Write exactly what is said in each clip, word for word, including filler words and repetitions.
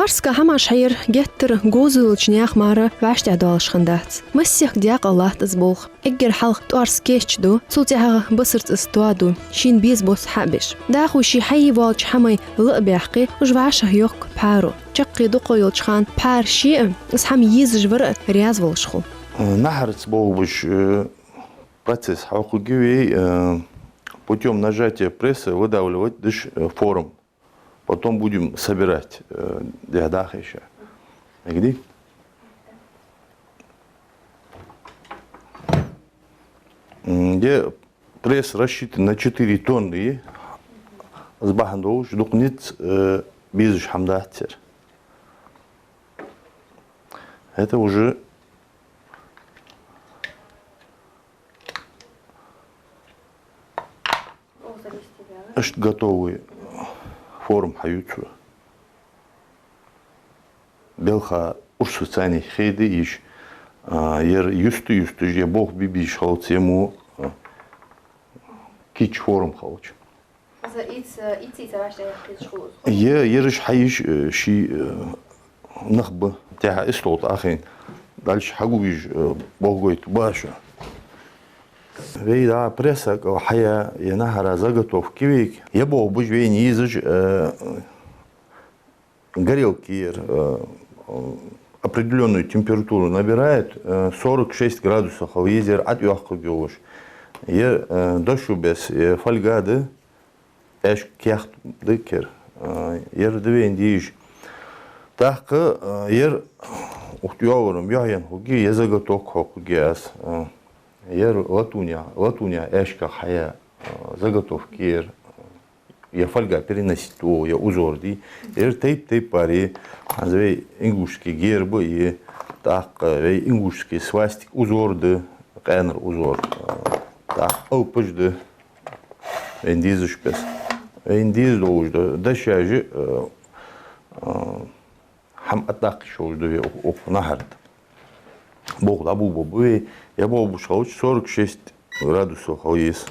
Пхьарска хӀамаш хьаяр геттара говзал йолча наьха мара вӀаштӀехьадоалаш хиннадац. Массехк даькъала латт из болх. Эггара хьалха тӀоарца кеча ду, цул тӀехьагӀа басарца из тоаду, шийна беза бос хьа а беш. ДӀахо ше хьае воаллача хӀамай ла а баьккхе, уж вӀашагӀйохк пхьаро. Чаккхе дукха йолча хана пхьар ше а, из хӀама езаш вар а раьза волаш хул. Нахьарца болх беш, э, процесс хьокхаргья вай, э, путём нажатия пресса выдавливать деш, э, форум. Потом будем собирать, э, дехьа даха ещё. Эгди? М, де пресс рассчитан на четыре тонны. Из бахьан долаш дукха низ, э, безаш хӀама дац цар. Это уже Иштта готовый форум хьаю цо. Белха урсаца цхьана хеда йиш, а, ер юста-юсташ, е болх бе безаш хилац, е мо, а, кийча форум хилча. Из, из, из, из вӀаштӀехьа яхкхеташ хул из. Е, ераш хьаеш, э, ший, э, нах ба, тӀехьа истол тӀа ахийна. Дальше хьагу виж, э, болх гойта ба шо. Вай да пресса кӀал хьая, е нахьара заготовки вайга. Е болх беш вайна езаш, э, горелки ер, э, э, определённую температуру набирает, э, сорок шесть градусов хила еза ер ӀотӀайоаккхаргйолаш. Ер, э, дошо бес, э, фольга да, аьшка кехат да кер, э, ер да вайна дезаш. ТӀаккха, э, ер ухт йоаллар-м йоахьен хургья, е заготовка хьокхаргья аз, э, ер латуня, латуня аьшка хьая, э, заготовки ер, э, е фольга переносить ду, е узор ди. Ер тайп-тайпара, хӀанз вай ингушский герб а, е тӀаккха вай ингушский свастик узор да, къаьнара узор. ТӀаккха алапаш да, вайна дезаш бес. Вайна деза долаш да, дешаш а, э, э, хӀама тӀадаккха йиш йолаш да вай укх, укх нахьарга. Болх дӀабу ба ба вай, е болх беш хилча сорок шесть градусов хила еза.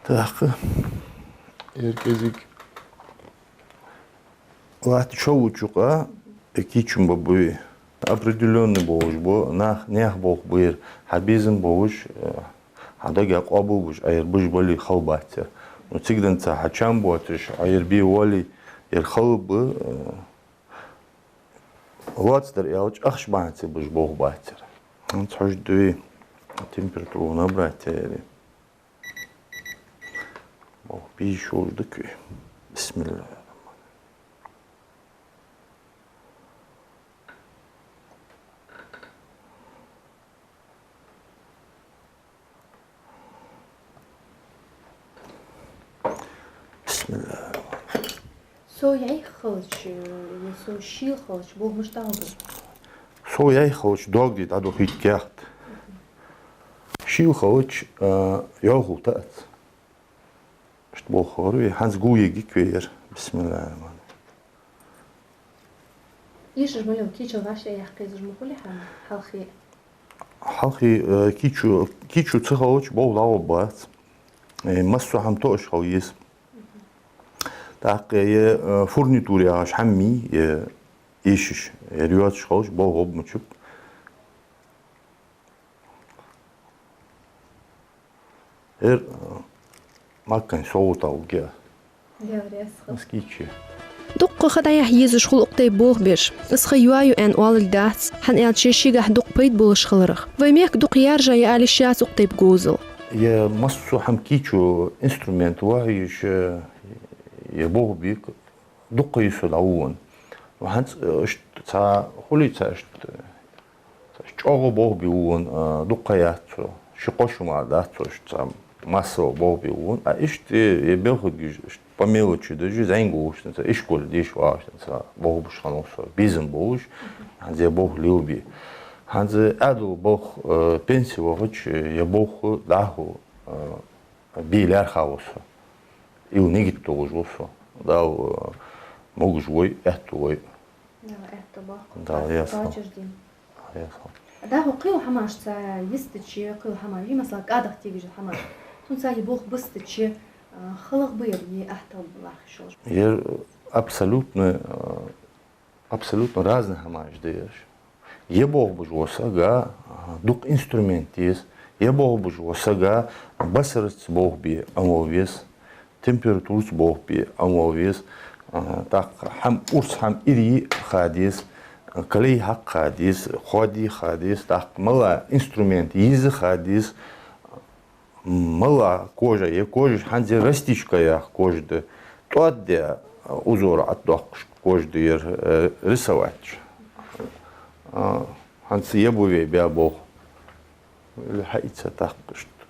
ТӀаккха ер кӀезига латта шоввуча юкъа кийчо ба ба вай. Определённый болаш ба, нах, наьха болх ба ер, хьа безам болаш, э, хьа дага къоабал болаш, Ӏа ер беш бале хала бац ер. Ну, цига денз хьа чам боацаш, Ӏа ер бе воале, ер хала ба, э, лоацдар аьлча, ахча бахьанца беш болх бац ер. ХӀанз хьожаргда вай температуру набрать яьри. Болх бе йиш йолаш да кхы. Бисмиллахир-рахманир-рахим. Бисмиллахир-рахманир-рахим. Со яйх хилча, е со шийла хилча, болх мишта дӀагӀоргда? Со яйх хилча, дог де дӀадохийта кехат. Шийла хилча, а, йӀовхал таац. Иштта болх хилар вай, хӀанз гу ергья-кх вай ер. Бисмиллахир-рахманир-рахим. Ишаш ма йола, кийчо вӀаштӀехьа яккха езаш ма хулий хьона, хьалхе? Хьалхе, э, кийчо, кийчо ца хилча, болх дӀагӀоргбац. Э, массо а хӀама тоъаш хила еза. ТӀаккха е, э, фурнитура яхаш хӀама ма йий, е ишаш, ер йоацаш хилча, болх гӀоргбац. Ер, э, маккан совгӀата хургья. Дела раьза хилва. Из кийчо. Дукха ха дӀаяхьа езаш хул укх тайпа болх беш. Из ха йоаю аьнна оалалга дац, хӀана аьлча шийгахьа дукха пайда болаш хиларах. Вай мехка дукха яьржа я ала йиш яц укх тайпа говзал. Е массо а хӀама кийчо инструмент вахьа йиш, э, е болх бе-кх, дукха йисо дӀаву вон. Ну, хӀанз, э, иштта цхьа хулий цхьа иштта, э, цхьа чӀоагӀа болх бе ву вон, э, дукха яц цо. Ши-кхо шу мара дац цо, иштта цхьа массово болх бе ву вон. А иштта, э, е белхаргаш, иштта по мелочи даже, зӀамига волаш санна, ишколе деша вагӀаш санна, болх беш хиннав со, безам болаш, хӀанз е болх лелабе. ХӀанз Ӏаьдала балха, э, пенсе вахача, е болх дӀахо, э, бе лаьрхӀа ва со. Из нигат долаш ва со. Дала, э, могаш войла, аьттув лойла. Дала аьттув боаккхалба. Дала раьза хилва. Дала раьза хилва. ДӀахо кхыйола хӀамаш цхьа йистача, кхыйола хӀамаш, масала, кӀадах тегаш йола хӀамаш, цунца е болх бистача, а, халагӀа ба ер, е ахьтал лархӀаш йолаш? Ер абсолютно, а, абсолютно разный хӀамаш да ераш. Е болх беш вола сага, а, дукха инструмент деза, е болх беш вола сага басарца болх бе Ӏомавала веза, температураца болх бе Ӏомавала веза, а, тӀаккха хӀама урс, хӀама ирий ха деза, а, калей хьакха ха деза, хоадий ха деза, тӀаккха мала инструмент йиза ха деза, мала кожа, е кожаш хӀанз растишка яха кожа да, тӀоадде, а, узор ӀотӀадоаккхаш кожа да ер, э, рисовать. А, хӀанз е буве бе болх. Или хьаийца тӀаккха иштта.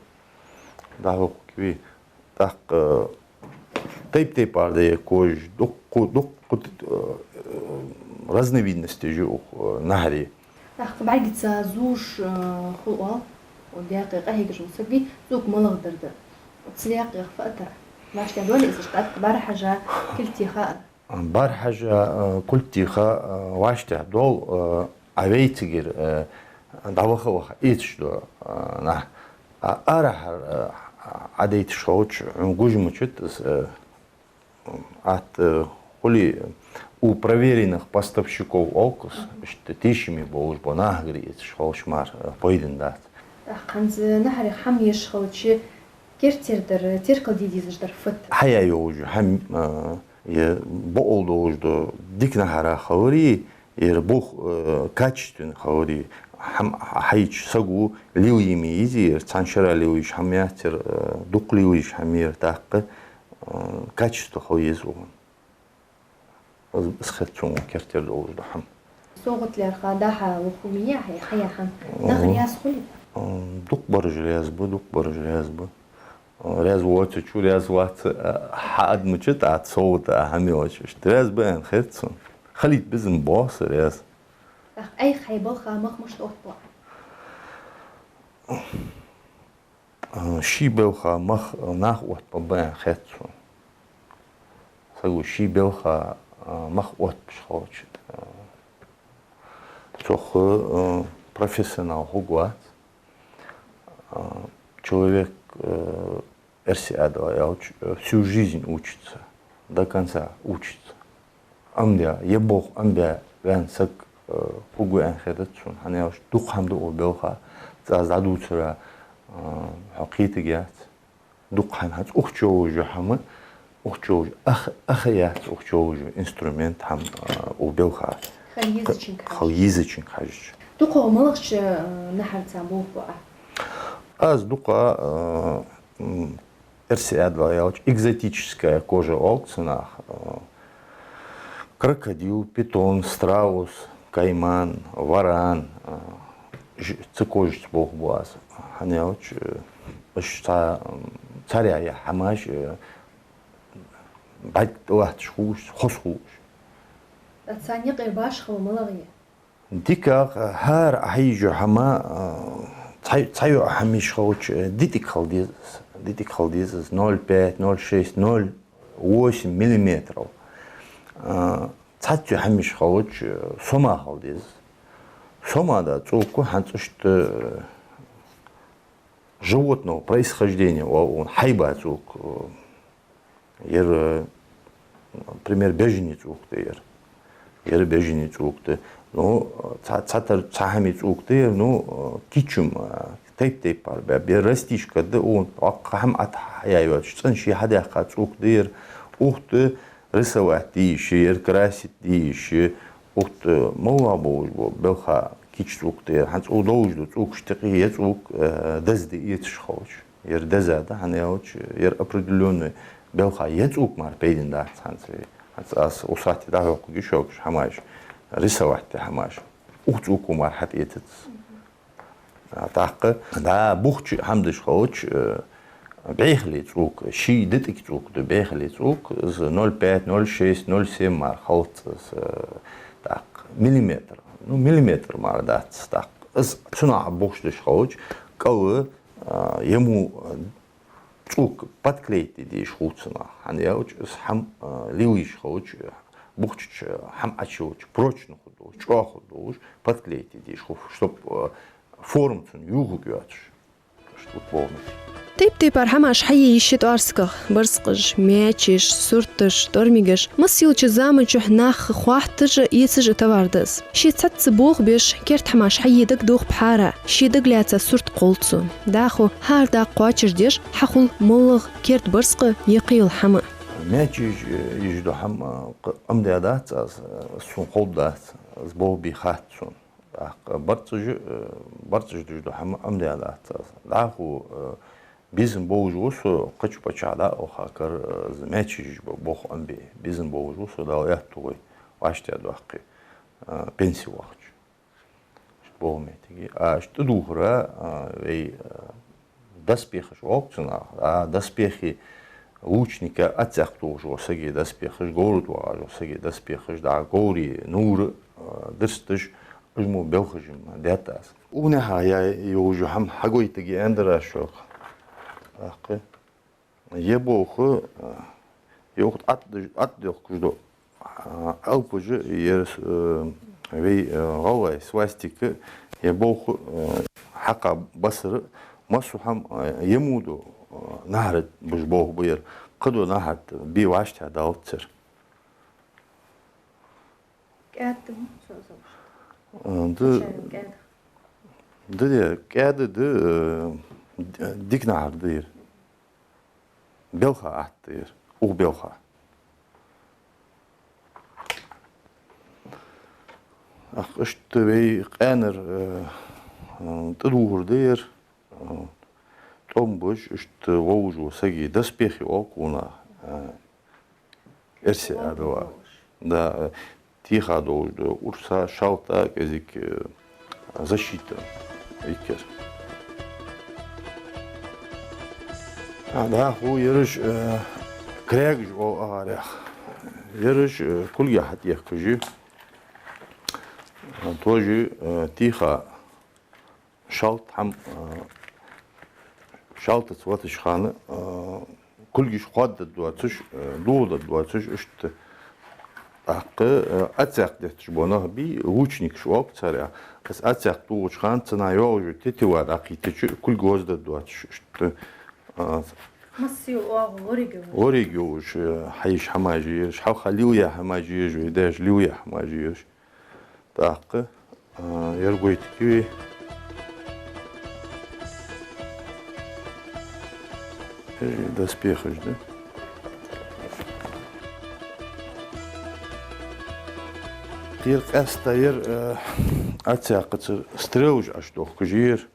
ДӀахо кхы вий. ТӀаккха, э, тайп-тайпара да е кожаш, дуккха, дуккха, э, разновидностей я укх, э, нахьарий. ТӀаккха бӀаргаца зувш, э, хул оал, о, даькъе къахьегаш вола саг вий, цӀока малагӀа дар да. Цу даькъех фу а тара. ВӀаштӀехьа доале из, тӀаккха бӀарахьажа, кулг теха а. БӀарахьажа, э, кулг теха, э, вӀаштӀехьа доал, э, Ӏа вайцигара, э, дӀаваха-ваха эцаш да, э, нах. А арахьара, э, Ӏа дайташ хилча, хьона гуш ма дац из, э, атта, э, хулий, у проверенных поставщиков оал-кх из, иштта тешаме болаш бола нахагара эцаш хилча мара, э, пайдана дац. ТӀаккха хӀанз нахьарга хӀама еш хилча, керттера дар, теркалде дезаш дар фуд? Хьаяь йолаш я хӀама, э, е бокъонца долаш да, дика нахьара хилари, ер болх, э, качественни хилари, хӀама хьайча саго лелае ма езий, ер цхьан шера лелаеш хӀама яц ер, э, дукха лелаеш хӀама я ер, тӀаккха, э, качество хила еза укхун. Из, из хет сона керттера долаш дола хӀама. СовгӀат лаьрхӀа дӀа-хьа лургья хьай, хьаяь хӀама? Нах раьза хулий? М, дукхагӀбараш раьза ба, дукхагӀбараш раьза ба. Раьза воацачо, раьза вац, э, хьаадмача тӀа совгӀата хӀама йолча. Иштта раьза ба аьнна хет сона. Хилийта безам боагӀа со раьза. ТӀаккха Ӏайха хьай балха мах мишта оттабу? Э, ший балха мах, э, наха оттабу аьнна хет сона. Саго ший балха, э, мах оттабеш хилча, э, цох, э, профессионал хургвац. Э, человек, э, эрсий адала аьлча, э, всю жизнь учится, до конца учится. Ӏомадаь, е болх Ӏомабаь ваьнна саг, э, хургва аьнна хетац сона, хӀана аьлча дукха хӀама да укх балха, цу аз дӀадувцара, э, хьо кхетаргьяц. Дукха хӀама хӀанз укх чу йолаш я хӀама, укх чу йолаш я, ах, ах яц укх чу йолаш я инструмент хӀама, э, укх балха. Хила езачунга хьежача. Хила езачунга хьежача. ДукхагӀа малагӀча, э, нахьарца болх бу Ӏа? Аз дукха, э, м, эрсий адала аьлча, экзотическая кожа оал-кх цунах, э, крокодил, питон, страус, кайман, варан, э, ж-, цу кожашца болх бу аз. ХӀана аьлча, э, уж цхьа, м, царех яха хӀамаш, э, бӀарг тӀалатташ хул уж, хоза хул уж. ТӀаккха царна юкъера башхало малагӀа я? ДикагӀа, хӀара Ӏа хьийжа хӀама, а, цхьа, цхьайола хӀама йиш хилча, дитӀиг хила деза из, дитӀиг хила деза из, ноль пять, ноль шесть, ноль восемь миллиметров. А, цхьацца хӀама йиш хилча, сома хила деза из. Сома да цӀока, хӀанз иштта, э, животного происхождения оал укхун, хьайба цӀока, э, Ер, э, пример, бежаний цӀока да ер. Ер бежаний цӀока да. Ну, цхьа, цхьатарра цхьа хӀамий цӀока да ер, ну, э, кийчо-м, э, тайп-тайпара ба. Ер растишка да, укхун, укх хӀама ӀотӀахьаяь йоацаш, цӀена ше хьадаьккха цӀока да ер. Укх тӀа рисовать де йиш я ер, красить де йиш я. Укх тӀа мел ваь болаш бола балха кийча цӀока да ер. ХӀанз цӀока долаш да, цӀокаш тӀакхий е цӀока, э, деза де эцаш хилча. Ер деза да, хӀана аьлча, ер определённый балха е цӀока мара пайдана дац хӀанз. ХӀанз аз укх сахьте дӀахьокхаргья шоаш хӀамаш, рисовать де хӀамаш. Укх цӀока мара хьатӀаэцац. А, тӀаккха, да, бухча хӀама деш хилча, э, бӀехале цӀока, ший дитӀиг цӀока да бӀехале цӀока, из ноль пять, ноль шесть, ноль семь мара хилац из, э, тӀаккха, миллиметр. Ну, миллиметр мара дац, тӀаккха. Из цунах бухча деш хилча, кӀал, а, ему, а, цӀока подклеить де дезаш хул цунах. ХӀана аьлча, из хӀама, а, лелаеш хилча, бухчача хӀама Ӏочуйолча прочно хургда. чӀоагӀа долаш, подклеить деш хул, чтоб, э, форма цун юхарг йоацаш. Иштта болх бе. Тайп-тайпара хӀамаш хьае йиш я тӀоарсагах: барзкъаш, маьчеш, сурташ, тӀормигаш. Массайолча заман чухь наха хоатташ а, эцаш а товар да из. Ше цхьацца болх беш, керда хӀамаш хьае дагадох Пхьара. Ше дагалаьца сурт кхолл цо. ДӀахо хӀара дакъа кхоачашдеш, хьахул моллагӀа керда барзкъа е кхыйола хӀама. Маьчеш, э, еш дола хӀама, э, къ-, Ӏомадаь дац аз, э, сона ховргдац, аз болх бе хац сона. ТӀаккха барзкъаш, э, барзкъаш деш дола хӀама Ӏомадаь дац аз. ДӀахо, э, безам болаш ва со, кхыча паччахьа дӀа а ваха кара, э, маьчеш еш бола болх Ӏомабе. Безам болаш ва со, Дала аьттув лой, вӀаштӀехьдоаккхе, э, пенсе вахача. Иштта болх бе моттиг я. А иштта тӀадувхар, э, вай, э, доспехаш оал-кх цунах, а, доспехи лучника, аццакх тохаш вола сага доспехаш, говра тӀа вагӀаш вола сага доспехаш, дӀа говрий нувра, а, дирсташ, уж мо белхаш ма даьд аз. Укх наха яь йола хӀама хьагойтаргья аьннадар аз шуга. ТӀаккха ер болх, а, ер укх тӀа Ӏат-, Ӏатдехкаш дола, а, алапаш, ер, э, вай, э, гӀалгӀай свастика, ер болх, э, хьакха бисар, массо а хӀама, э, ер мо дола, э, нахьара беш болх ба ер, кхыдола нахьара бе вӀаштӀехьадалац ер. КӀаьда да, м, со зовш. Э, да, кӀаьда. Да, да, кӀаьда да, э, д-, дика нахьара да ер. Белха атта ер, укх белха. ТӀаккха иштта вай къаьнара, э, э, тӀадувхар да ер, э, тӀом беш, иштта вовзаш вола сага доспехи оал-кх цунах, э, эрсий а дола. Да, э, теха долаш да, урс, шалта, кӀезига, э, защита йикер. А, дӀахо ераш, э, крягаш оал арахьа. Ераш, э, кулгех хьатӀехкаш я. Тоже, э, теха шалта хӀама, а, шалтаца ваташ хана, а, кулгаш хоададоацаш, а, дохадоацаш, иштта. ТӀаккха, а, аццакх детташ бола нах бий, лучникаш оал-кх царех. Из аццакх тохача хана цунах йоагӀаш йола тетива дӀакхийттача, кулг гӀоздадоацаш, иштта. А, массайола оагӀув лораяь йолаш. Лораяь йолаш, а, хьаеш хӀамаш я ераш, хьалха лелаяь хӀамаш я ераш, вай даьша лелаяь хӀамаш я ераш. ТӀаккха, а, ер гойтаргья вай. Э, доспехаш да. Ер къаьстта ер, э, аццакхаца стрелаш Ӏочудохкаш я ер.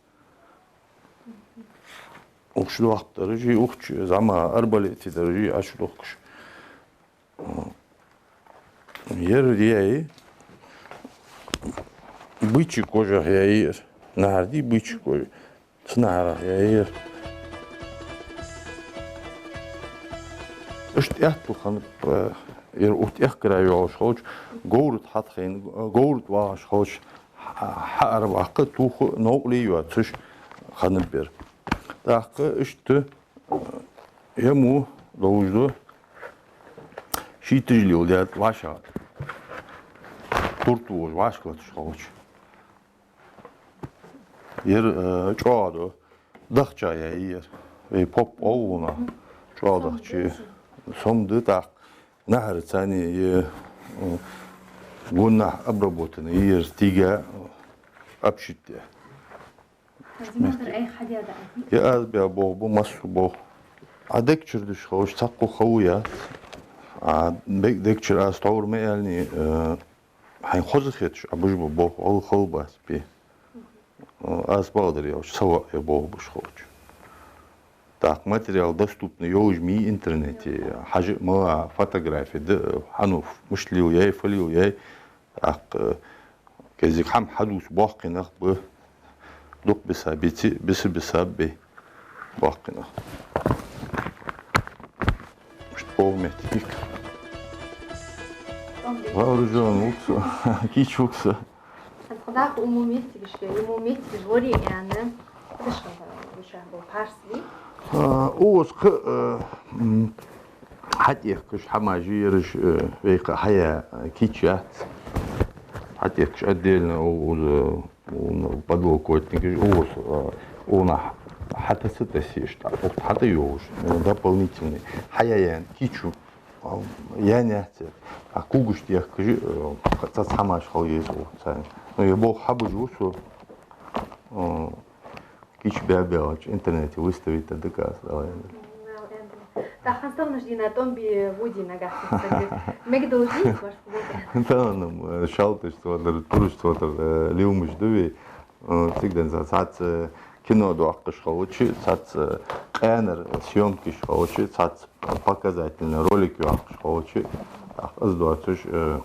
Укх чу дохкараш я, укх чу зӀамига арбалети дараш я Ӏочудохкаш. Ер яьй, бычий кожах яьй ер. Нахьара дий бычий кожа? Цу нахьарах яьй ер. Иштта аьттув хиннаб, э, ер укх тӀехкара йоагӀаш хилча, говра тӀа хьатӀахайна, говра тӀа вагӀаш хилча, хьа-, хьаарабаккха, тух новкъарле йоацаш хиннаб ер. ТӀаккха иштта ер мо долаш да, шийтта тыжа леладаьд вӀашагӀ. Тур тохаш вӀашкалаташ хилча. Ер, э, чӀоагӀа да, дахчах яьй ер. Вай поп оал цунах, чӀоагӀа дахча. Сом да тӀаккха. Нахьара царна е, э, гонахьа обработанный я ер, тига, э, обшитый. Аз ма дар айха хьадаьд. Е аз бе болх ба, массо а болх. Ӏа дег чура деш хилча, цхьаккха хала яц. Ӏа бе-, дег чура аз тхьовра ма аьлий, э, хьайна хоза хеташ Ӏа беш бола болх гӀалгӀай хала бац бе. Э, аз бакъдар аьлча, саваӀ я болх беш хилча. ТӀаккха материал доступный йолаш ма йий интернете, хьажа а мала, фотографи да, хьануф мишта лелаяьй, фу лелаяьй. ТӀаккха, э, кӀезига хӀама хьадувца боккхий нах ба, дукха биса беци, биса биса бе боккхий нах. Иштта болх бе моттиг я-кх. Вооружённый вуг со, кийча вуг со. Аз хьадахар укх мо моттигашка, укх мо моттигаш лорае аьнна, дашха гуша бола парс бий? А, укхаза кхы, э, м, хьатӀехкаш хӀамаш я ераш, э, вай кхы хьаяь, э, кийча яц. Хьатӏехкаш отдельно у, у, у подлокотникаш, у, у, у нах хьатӏа ца тасеш, тӏаккха хьатӏа йолаш, э, дополнительный. Хьаяьнна кийчо, а, яьннаяц ер. А когаш техкаш, э, цхьацца хӏамаш хила еза царна. Ну, ер болх хьабеш ва со, э, кийчо баь-баьлча интернете выставить даь дика аз, Дала аьннадале. Тахан стагӏанаш дийнахьа тӏом бе вуди нагахь ца сага. Мегаргдолаш дий, барс бу? Тахан, э, шалтӏаш цотар, тураш цотар, э, лилмаш да вай. Э, цига денз цхьацца кино доаккхаш хилча, цхьацца къаьнара съёмкаш хилча, цхьацца показательный ролик йоаккхаш хилча, тӏаккха из доацаш, э,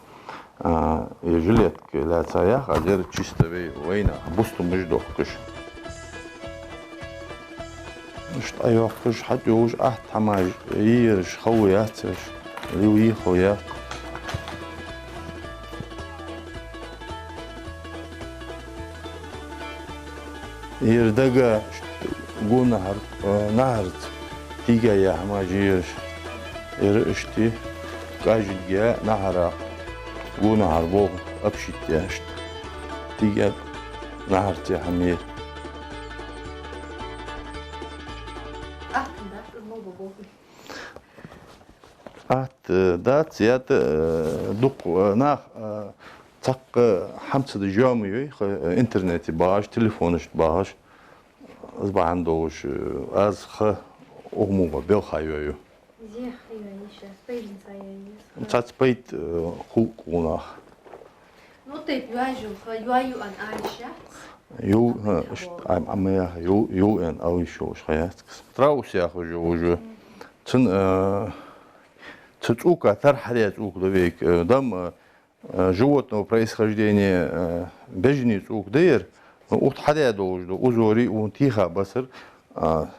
а, е жилетка лаьца яха, а дера чисто вай, вайна бустамаш дохкаш. Иштта йоаккхаш, хьатӏайолаш, атта хӏамаш, ераш хала яц ераш, лила хала яц. Ер дага гонахьара, э, нахьарца тийга яь хӏамаш ераш. Ер иштта кӏажинге нахьара гонахьара болх обшить яь иштта. Тийга нахьарца яь хӏама ер. Атта, э, дац, ята, э, дукха, э, нах, э, цхьаккха хӏама ца деш йоам йой, ха, э, интернете багӏаш, телефонашта багӏаш, из бахьан долаш, э, аз ха укх мугӏа белха йою. Зе ха йой, иша, спайдинца йой, ха. Цхьацца пайда, э, хул укх нах. Ну, тайп йоажул ха, йою ан алиша. Ю, э, ишт, ам, ам, я, ю, ю, эн, алиша уж хаяцкс. Страус яхаш уже. Цун, э, цу цӏука тара хьадаь цӏук да вайга, э, дам, э, э, животного происхождения, э, бежаний цӏук да ер, ну, ут хьадаь долаш да, узори ун тийха басар, а,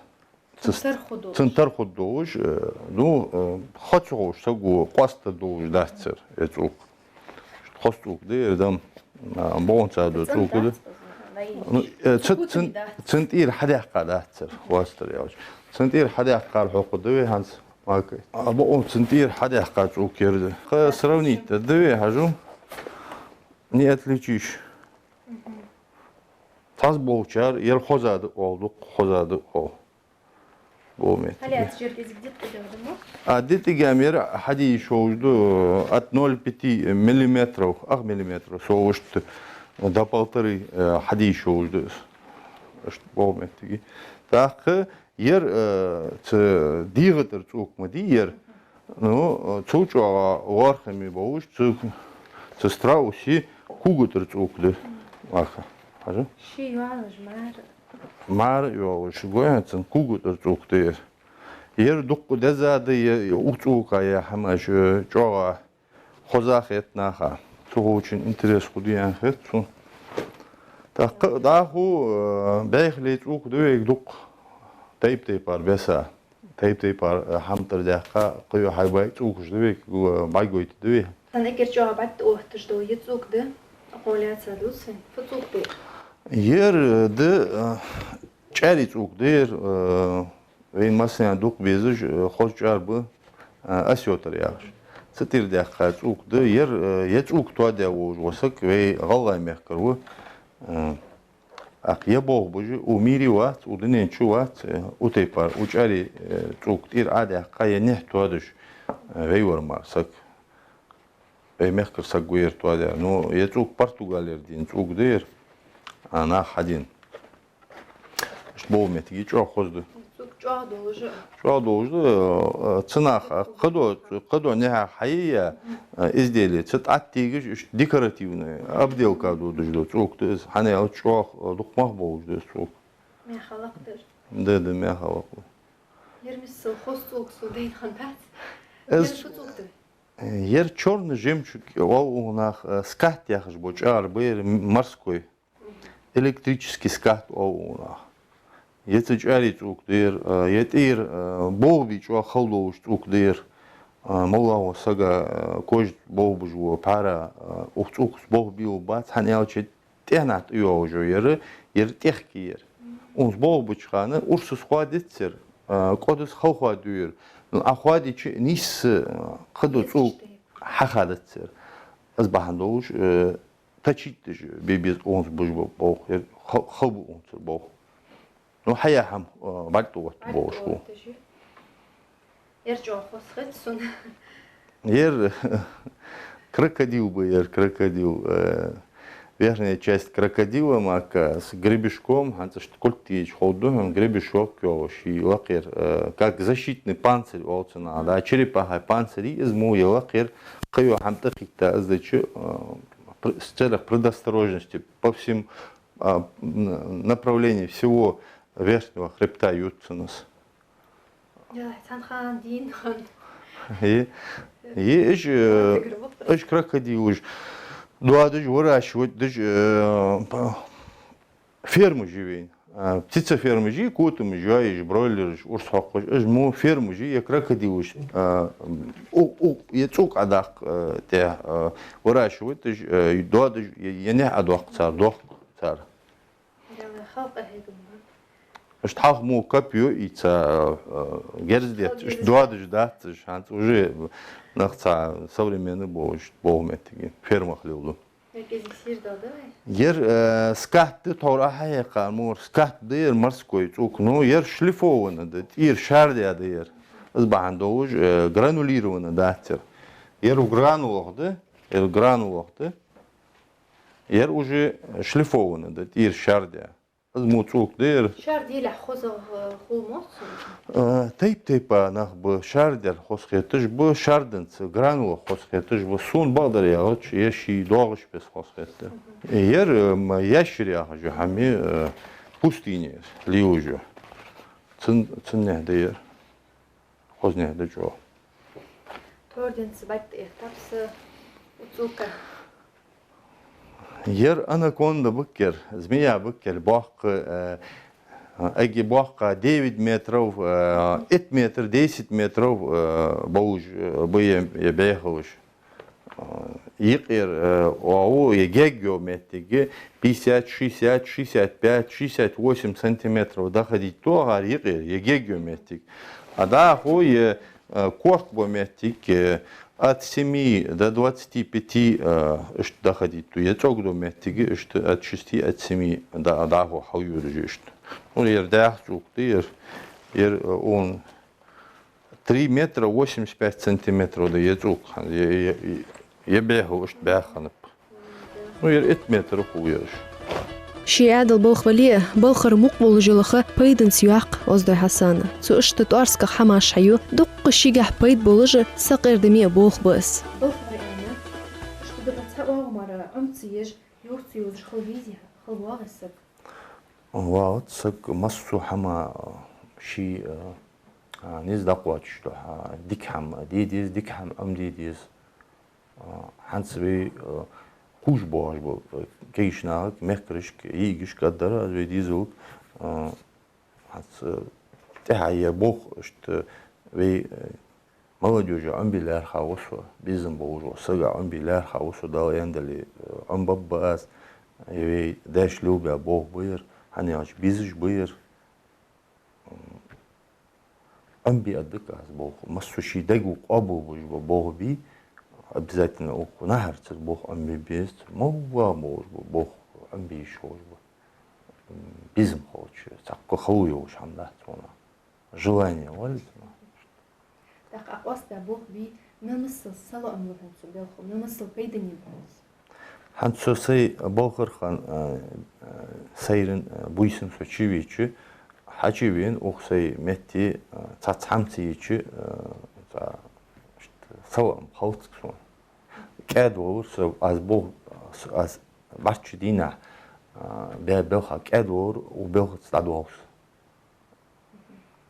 цун тара хургдолаш. Цун тара хургдолаш, э, ну, э, хо ца ховш саго къоастадолаш дац ер, э, цӏук. Хоза цӏук да ер дам, а, бокъонца дола цӏук да. Ну, э, цу, цун, цун тӏера хьадаьккха дац ер, хвастар яьлча. Цун тӏера хьадаьккхар хьокхаргда вай хӏанз. Окей. А бокъонца цун тӏера хьадаьккха цӏук ер да. Ха сравнить да вай хьажу. Не отличишь. Цхьаццаболчар ер хоза да оал, дукха хоза да оал. Бо меттиге. Хьалаьца жер кӏезига дитӏа кӏезига да мо? А дитӏига мера хьадийша йолаш да, от ноль пяти миллиметров, ах миллиметров, со вуштта до полторы, э, хьадийша йолаш да. Ишт бо меттиге. Тӏаккха ер, э, цу дегӏа тӏара цӏук ма дий ер. Ну, э, цул чӏоагӏа лоархӏаме болаш, цу, цу страусе кога тӏара цӏук да. Аха. Хьажа? Ши йоалаш мара. Мара йоалаш, гой хьона, цун кога тӏара цӏук да ер. Ер дукха деза да, е, е укх цӏука яь хӏамаш, э, чӏоагӏа хоза хет наха. Цу хӏучун интерес хургда аьнна хет цун. Тӏаккха дӏахо, э, бӏаьхале цӏук да вайга дукха. Тайп-тайпара беса. Тайп-тайпара, э, хӏама тӏара даьккха, кхы йола хьайбай цӏукаш да вайга, э, бӏаргагойта да вай. Цхьан эггара чӏоагӏа бӏатта отташ дола ер цӏук да, акхо лаьца дувц вайна. Фу цӏук да ер? Ер, э, да, э, чӏаьри цӏук да ер, э, вайна массанена дукха безаш, э, хоза чӏар ба, э, осётр яхаш. Цу тӏера даьккха цӏук да ер, э, ер цӏук тоадаь волаш ва саг вай ГӀалгӀай мехкара ва, э, Ах, е болх беш, у мире вац, у дунен чу вац, э, у тайпара, у чӏаьри, э, цӏук тӏера Ӏодаьккха, е нихь тоадеш, э, вай вар мара саг. Вай мехкара саг ва ер тоадаьр. Ну, е цӏук Португалера дийна цӏук да ер, а, наха хьадийна. Ишта бо меттиге чӏоагӏа хоза да. Цӏук чӏоагӏа долаш а. Чӏоагӏа долаш да, э, цу наха, кхыдола, кхыдола нихьа хьае а, э, изделие, цу тӏа тӏатегаш, ишта декоративная обделка додаш да цӏук да из, хьаьна аьлча чӏоагӏа, э, дукха мах болаш да из цӏук. Мехалакх дар. Да, да, мехалакх. Ер миссел хоза цӏук сона дайна хиннадац. Из ер шу цӏук да? Э, ер чёрный жемчуг оал у наха, э, скат яхаш бола чӏар ба ер, м-, морской. Электрический скат оал у наха. Е цу чӏаьри цӏук да ер, э, е тӏера, э, болх бе чӏоагӏа хала долаш цӏук да ер. Э, моллагӏа сага, э, кожа болх беш вола пхьара, э, укх цӏукаца болх бе лургбац, хьаьна аьлча тӏехьа тӏайоагӏаш я ер, ер тӏехк я ер. Унца болх беча хана урсаца хоадиц ер, э, кӏодаза хала хоадаю ер. Ну, Ӏа хоадича нийсса, э, кхыдола цӏук хьахадац ер. Из бахьан долаш, э, точить деш бе беза, унза беш ба болх, ер ха-, хала ба унзара болх. Ну, хьаяь хӀама, э, бӀарг тӀаотта болаш хул. Ер чӀоагӀа хоза хет сона. Ер крокодил ба, ер крокодил, э, верхняя часть крокодила, мака, с гребешком, хӀанз иштта кулг тийча ховргда хьона, гребешок йолаш, ший лакхера, э, как защитный панцирь оал цунах, да, черепахай панцирь я из, мо ер лакхера кхыйола хӀама тӀакхийтта из дича, э, пр-, с целях предосторожности по всем, а, н-, направлениям всего верхнего хребта ютт цунна из. Яла, цхьан хана дийна хана. Е, е, уж, э, Тигр вахтар. Уж крокодилаш. Доадеш, выращивать деш, э, п-, фермаш я вайна. А, птицефермаш я, котамаш я, уж бройлераш, урс хьокхаш, уж мо фермаш я, е крокодилаш, а, у, у, е цӀук Ӏодаккха, э, тӀа, э, выращивать деш, э, доадеш, е, е нехь Ӏодоаккх цар, доаккх цар. Яла, хала къахьегам ба. Иштта хьалха мо копьё ийца, э, э, герз детта, иштта доадеш дац уж, хӀанз уже нах цхьа современный болаш, болх моттиг фермах леладу. Ер кӀезига сийрда да вай? Ер, э, скат да, тхьовра Ӏа хьаяьккхар, мора, скат да ер, морской цӀук. Ну, ер шлифованный да, тӀера шаьрдаь да ер. Из бахьан долаш, э, гранулированный дац ер. Ер в гранулах да, ер в гранулах да. Ер уже шлифованный да, тӀера шаьрдаь. Из мо цӀук да ер. Шаьрдаьлехь хозагӀа хул моссо? Э, тайп-тайпара нах ба, шаьрдаьлехь хоза хеташ ба, шаьрданца, гранулах хоза хеташ ба. Сона бакъдар аьлча, ер ший доагӀаш беса хоза хет. Ер, э, м, ящер яхаш я хӀама, э, пустыне лелаш я. Цун, цуннехь да ер. Хозанехь да чӀоагӀа. Торденца бӀарг тӀаэттаб са у цӀука. Ер анаконда ба-кх ер, змея ба-кх ер, боккха, э, эггара боккха девять метров, э, итт метр, десять метров, э, болаш, э, ба е, е бӀехалаш. Э, юкъера, э, оагӀув, е гегга йола моттиг, пятьдесят, шестьдесят, шестьдесят пять, шестьдесят восемь сантиметров доходить ду акхар юкъера, е гегга йола моттиг. А дӀахо е, э, корта бола моттиг, э, от семи до двадцати пяти, э, иштта доходить ду, е цӀогга дола моттиг, иштта от шести, от семи дӀа-, дӀахо хьалйодаш я иштта. Ну, ер даьха цӀук да ер, ер, э, он три метра восемьдесят пять сантиметров да е цӀук, е, е, е, е бӀехал иштта бӀаьха хиннаб. Ну, ер итт метр хул ераш. Ший Ӏаьдал балха вале а, балхара мукъа волаш йолаха пайданца йоаккх Оздой Хьасана. Цо иштта тӀоарсгах хӀамаш хьаю, дуккха шийгахь пайда болаш а, сакъердаме а болх ба из. Балха вале а, иштта дукха цхьа оагӀув мара Ӏомца еш, юрта йозаш хила везий, хила воагӀий саг? ВоагӀац саг массо а хӀама, ший, а, а, низ дӀакхоачаш духьа, дика хӀама де деза, дика хӀама Ӏомаде деза. А, хӀанз вай, а, кхувш боагӀаш бола, а, кагийча нахага, мехкарашка, йиӀигашка аргдар аз вай дезалга, а, хӀанз, а, тӀехьа ер болх, иштта, вай, а, молодёжа Ӏомабе лаьрхӀа ва со, безам болаш вола сага Ӏомабе лаьрхӀа ва со, Дала аьнна дале, а, Ӏомабергба аз, е вай даьша лелабаь болх ба ер, хӀана аьлча безаш ба ер. Ӏомабе а дика аз болх. Массо а ший дега къоабалбеш бола болх бе, обязательно укх нахарца болх Ӏомабе беза, моллагӀа болаш бола болх Ӏомабе йиш йолаш ба. Безам хилча, цхьаккха хало йолаш хӀама дац хьона. Желание валит. ТӀаккха къоастадаь болх бе, мел масал салоӀам лу хьона цу балхо, мел масал пайдане ба хьона из? ХӀанз со сай балхара хана, а, а, сайран, а, буйсанна со чувеча, хьачувена укх сай метте, а, цхьацца хӀама ца еча, а, цхьа, иштта, салоӀам хилац-кх сона. КӀаьдвалар со, аз бо-, аз бӀарчча дийнахьа, а, баь балха кӀаьдвалар, укх балхаца дӀадоал со.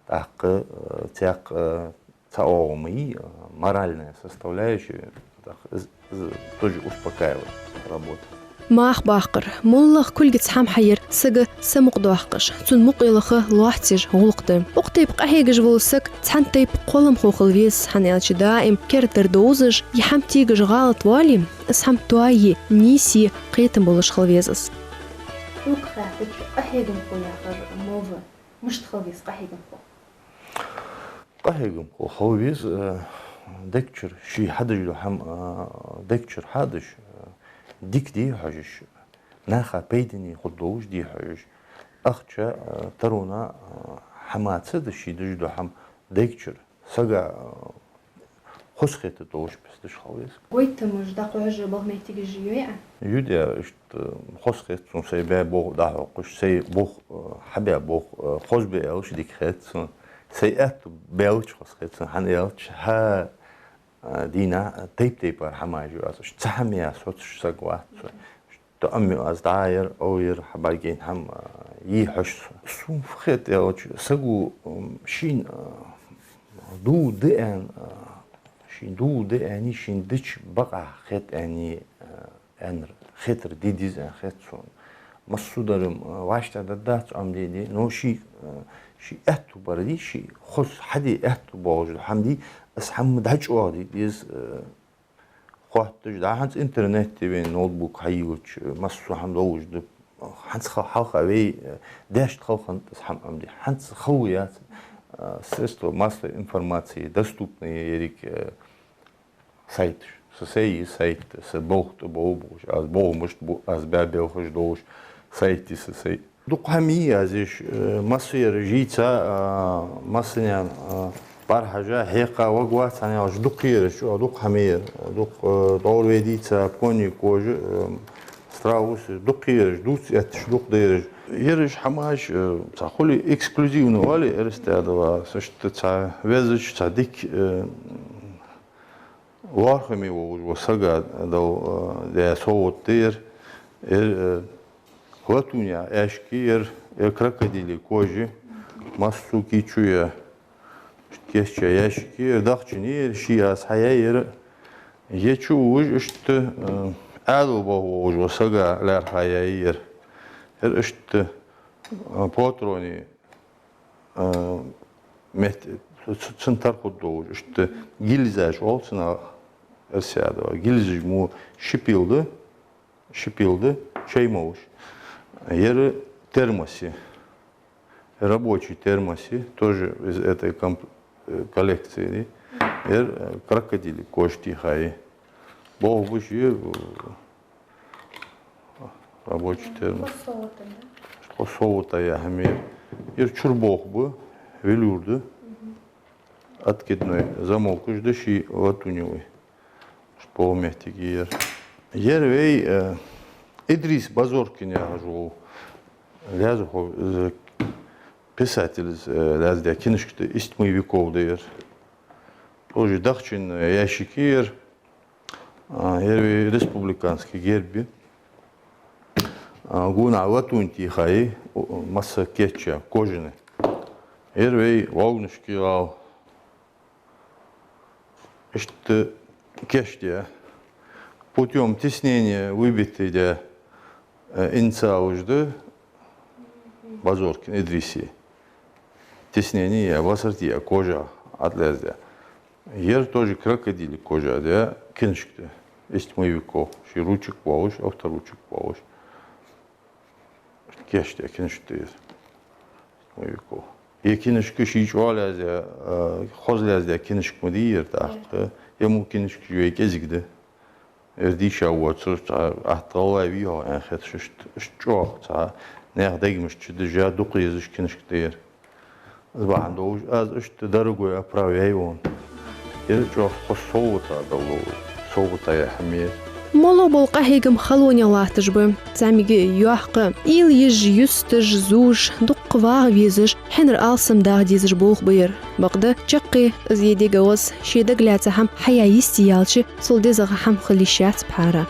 ТӀаккха, э, цхьаькха, э, цхьа оагӀув ма йий, э, моральная составляющая, тӀаккха из, из тоже успокаивает работа. Маха баккхар, моллагӀа кулгаца хӀама хьаяр сага самукъадоаккхаш, цун мукъа ялаха лоацца еш гӀулакх да. Укх тайпа къахьегаш вола саг цхьан тайпа кхолламхо хила веза, хӀана аьлча даим кердадар довзаш, е хӀама тегаш гӀалат вале, из хӀама тоае, нийсъе кхетам болаш хила веза из. Шуга хаьттача, къахьегамхо яхар мала ва? Мишта хила веза къахьегамхо? Къахьегамхо хила веза, э, дегчура, ший хьадеш дола хӀама, э, дегчура хьадеш, э, Дика дий хьожаш, наха пайдане хургдолаш дий хьожаш. Ахча, э, таронах, э, хӀама ца да, ший деш дола хӀама дег чура. Сага, э, хоза хетаргдолаш беса деш хила веза. Гойтамаш дӀахьожаш бола моттигаш йий Ӏа? Ю де, иштта, э, хоза хет сона сай баь болх дӀахьокхаш, сай болх, э, хьабаь болх, э, хоза ба аьлча дика хет сона. Сай аьттув баьлча хоза хет сона, хӀана аьлча, хӀа, а, дийнахьа тайп-тайпара хӀамаш ю аз. Цхьа хӀама яь соцаш саг вац со. Тоам ю аз, дӀа а яр, ов яр, хьабӀаргаяйна хӀама, а, йий хьожаш со. Сона фу хет аьлча, саго, м, шийна, а, дув да аьнна, а, шийна дув да аьнна, шийна дича бакъахьа хет аьнна, а, аьннар, хетар де деза аьнна хет сона. Массадар-м, э, вӀаштӀехьдаргдац Ӏомаде де, но ший, э, ший аьттув бар дий, ший хоза хьаде аьттув болаш дола хӀама дий, из хӀама дӀачӀоагӀде деза, э, хоатташ да. ХӀанз интернет тӀа вайна ноутбук хьайийлача, э, массо а хӀама долаш да. ХӀанз ха-, хьалха вай, э, даьшта хала хиннад из хӀама Ӏомаде. ХӀанз хала яц, э, средства массовой информации доступные ерриг, э, сайташ. Са сай я сайт, са болх тӀабоагӀа болаш, аз болх мишта бу, аз баь белхаш долаш, сайт я са сай. Дукха хӀама я аз еш, э, массайола жийца, а, массанена, а, бӀарахьежа, хьекха ваг вац, хӀана аьлча дукха я ераш, чӀоагӀа дукха хӀама я ер, дукха, э, дӀовра вай дийца, пони кожа, э, страусы, дукха я ераш, дувца этташ дукха да ераш. Ераш хӀамаш, э, цхьа хуле эксклюзивно оалий эрсадаьдала, са иштта цхьа везача, цхьа дика, э, лоархӀаме волаш вола сага дала, э, даь совгӀат да ер. Ер, э, латунья ящики я ер, ер крокодилий кожи, массо а кийчо я, кийчъяь ящики я ер, дахчан я ер, ший аз хьаяь я ер. Е чу уж иштта, э, Ӏаьдала болх болаш вола сага лаьрхӀа яь я ер. Ер иштта, э, патрони, э, метте, ц-, ц-, цун тара хургдолаш, иштта гильзаш оал цунах эрсадаьдала. Гильзаш мо шипил да, шипил да, чай молаш. Ер термосы, рабочий термосы, тоже из этой комп-, э, коллекции. Ер, э, крокодилий кожа тӀехьа я. Болх беш я, э, рабочий термос. Кхо совгӀата яь хӀама я ер. Ер чура болх ба, велюр да. Откидной замок уж да, ший латуневый. Болх моттиг я ер. Ер вай, э, Идрис Базоркин яхаш вола лаьза хо-, э, писатель, э, лаьза даь кинашка да, «Из тьмы веков» да ер. Тоже дахчан ящик я ер. А, ер вай республиканский герб я. А, гонахьа латунь тӀехьа я, о, масса кийчъяь, кожаный. Ер вай вогнашка гӀалгӀа. Иштта кийчдаь. Путём теснения выбитый да, э, инициалаш да Базоркин Идриса. Теснение я, васарти я, кожа, атлас да. Ер тоже крокодилий кожа да, кинашка да. «Из тьмы веков». Ший ручек болаш, авторучек болаш. Кийчдаь кинашка да ер. «Из тьмы веков». Е кинашка ший чӀоагӀа лаьза даь, э, хоза лаьза даь кинашка ма дий ер тӀаккха. Е мо кинашкаш вай кӀезига да. Ер дийша воацар цхьа атта гӀалгӀай вий хьогӀ аьнна хеташ, иштта, иштта чӀоагӀа цхьа наьха дегамаш чу дижа дукха езаш кинашка да ер. Из бахьан долаш аз иштта дорогой оправа яьй вайна. Ер чӀоагӀа хоза совгӀата дала, совгӀата яь хӀама я ер. Моллагӏа бола къахьегам халонех латташ ба. ЗӀамига йоккха, уйла еш, юсташ, зувш, дукха вагӀа везаш, хьинар алсам дагӀа дезаш болх ба ер. Бакъда, чаккхе из е дега гӀоз, ший дага лаьца хӀама хьаяь йисте яьлча, цул дезагӀа хӀама хила йиш яц пхьара.